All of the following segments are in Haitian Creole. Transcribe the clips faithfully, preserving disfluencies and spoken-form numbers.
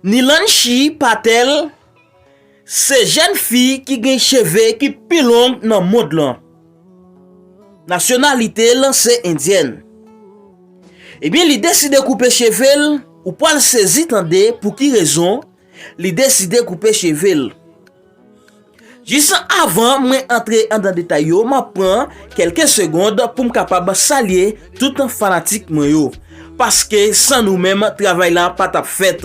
Nilanshi Patel se jèn fi ki gen cheve ki pi long nan mond lan. Nasyonalite l se endyèn. Ebyen, li deside koupe cheve l, ou pral sezi tande pou ki rezon li deside koupe cheve l. Jis avan mwen antre anndan detay yo, m ap pran kèlke segonn pou m kapab salye tout fanatik mwen yo. Paske san nou menm, travay la pa t ap fèt.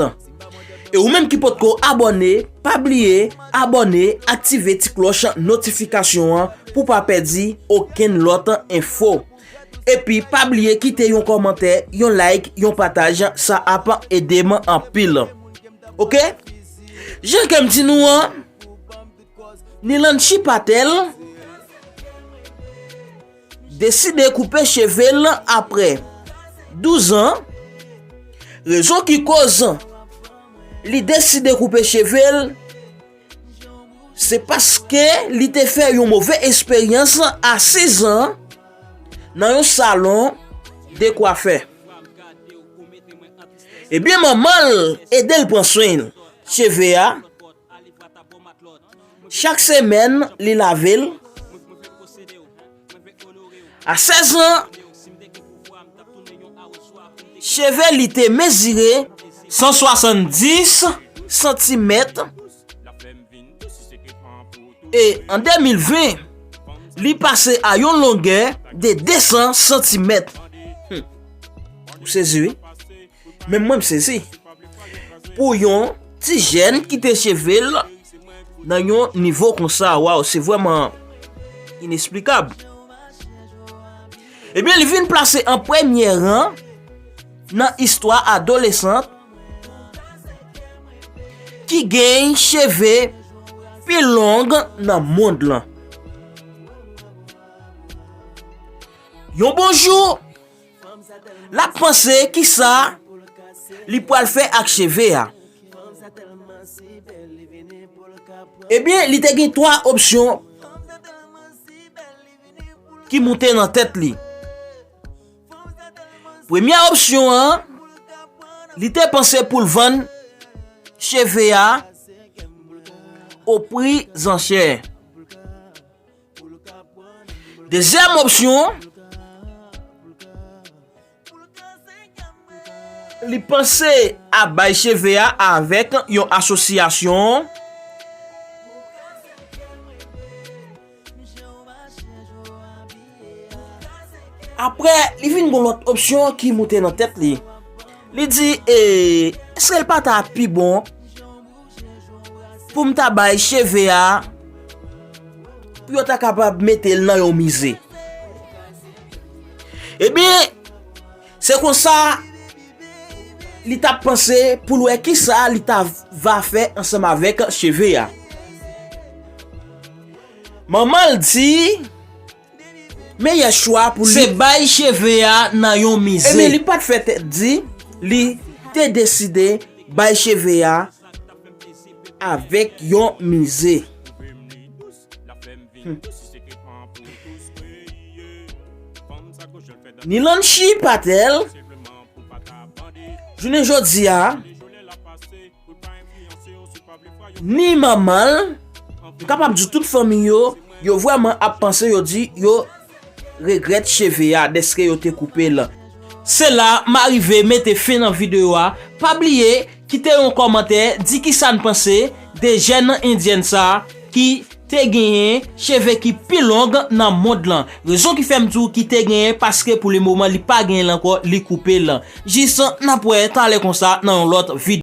E ou menm ki potko abòne, pa bliye abòne, aktive ti klòch notifikasyon an pou pa pèdi okenn lòt enfo. Epi pa bliye kite yon kòmantè, yon like, yon pataj, sa ap ede m anpil. Oke? Jan ke m di nou an, Nilanshi Patel deside koupe cheve l apre douz an. Rezon ki koz li deside koupe cheve l, se paske li te fè yon move eksperyans a sèz an nan yon salon de kwafè. Ebyen, manman l ede l pran swen cheve a. Chak semèn, li lave l. A sèz an, cheve li te mezire san swasanndis santimèt. E an de mil ven, li pase a yon longè de de san santimèt. Hmm. Ou sezi, wi. Menm mwen, m sezi. Pou yon ti jèn kite cheve l nan yon nivo konsa, waw, se vrèman inesplikab. Ebyen, li vin plase an premye ran nan istwa adolesan ki gen cheve pi long nan mond lan. Yon bon jou, l ap panse kisa li pral fè ak cheve a. Ebyen, li te gen twa opsyon ki moute nan tèt li. Premye opsyon an, li te panse pou l vann cheve a o pri zanchè. Dezyèm opsyon, li panse a bay cheve a avèk yon asosyasyon. Apre, li vin gon lòt opsyon ki moute nan tèt li. Li di, e, èske l pa ta pi bon pou m ta bay cheve a, pou yo ta kapab mete l nan yon mize? Ebyen, se konsa, li t ap panse pou l wè kisa li ta va fè ansanm avèk cheve a. Manman l di, meyè chwa pou li se bay cheve a nan yon mize. Ebyen, li pa t fè tèt di, li te deside bay cheve a avèk yon mize. Hmm. Nilanshi Patel, jounen jodi a, ni manman l, m kapab di tout fanmi yo, yo vrèman ap panse, yo di yo regrèt cheve a dèske yo te koupe l. Se la m arive mete fen nan videyo a. Pa bliye kite yon kòmantè, di kisa n panse de jèn endyèn sa a ki te genyen cheve ki pi long nan mond lan. Rezon ki fè m di w ki te genyen, paske pou le moman li pa genyen l ankò, li koupe l. Jis n ap wè talè konsa nan yon lòt videyo.